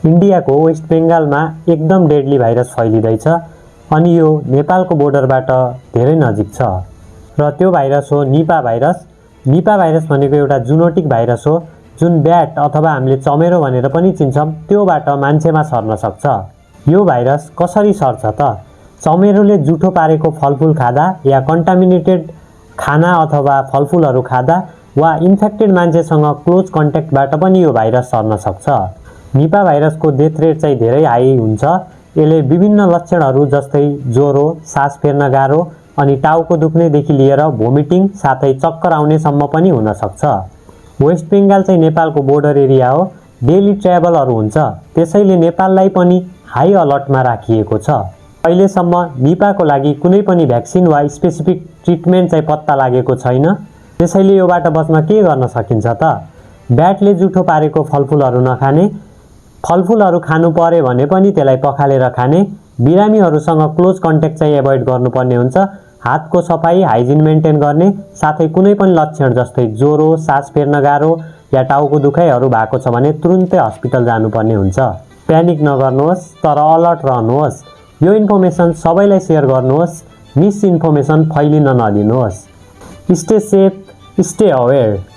इन्डियाको वेस्ट बेङ्गालमा एकदम डेडली भाइरस फैलिँदैछ अनि यो नेपालको बोर्डरबाट धेरै नजिक छ र त्यो भाइरस हो निपा भाइरस। निपा भाइरस भनेको एउटा जुनोटिक भाइरस हो जुन ब्याट अथवा हामीले चमेरो भनेर पनि चिन्छौँ त्योबाट मान्छेमा सर्न सक्छ। यो भाइरस कसरी सर्छ त? चमेरोले जुठो पारेको फलफुल खाँदा या कन्टामिनेटेड खाना अथवा फलफुलहरू खाँदा वा इन्फेक्टेड मान्छेसँग क्लोज कन्ट्याक्टबाट पनि यो भाइरस सर्न सक्छ। निपा भाइरसको डेथ रेट चाहिँ धेरै हाई हुन्छ। यसले विभिन्न लक्षणहरू जस्तै ज्वरो, सास फेर्न गाह्रो अनि टाउको दुख्नेदेखि लिएर भोमिटिङ साथै चक्कर आउनेसम्म पनि हुन सक्छ। वेस्ट बेङ्गाल चाहिँ नेपालको बोर्डर एरिया हो, डेली ट्राभलहरू हुन्छ, त्यसैले नेपाललाई पनि हाई अलर्टमा राखिएको छ। अहिलेसम्म निपाको लागि कुनै पनि भ्याक्सिन वा स्पेसिफिक ट्रिटमेन्ट चाहिँ पत्ता लागेको छैन। त्यसैले योबाट बच्न के गर्न सकिन्छ त? ब्याटले जुठो पारेको फलफुलहरू नखाने, फलफुलहरू खानु पर्यो भने पनि त्यसलाई पखालेर खाने, बिरामीहरूसँग क्लोज कन्ट्याक्ट चाहिँ एभोइड गर्नुपर्ने हुन्छ, हातको सफाई हाइजिन मेन्टेन गर्ने, साथै कुनै पनि लक्षण जस्तै ज्वरो, सास फेर्न गाह्रो या टाउको दुखाइहरू भएको छ भने तुरुन्तै हस्पिटल जानुपर्ने हुन्छ। प्यानिक नगर्नुहोस् तर अलर्ट रहनुहोस्। यो इन्फर्मेसन सबैलाई सेयर गर्नुहोस्, मिस इन्फर्मेसन फैलिन नदिनुहोस्। Stay safe, stay aware.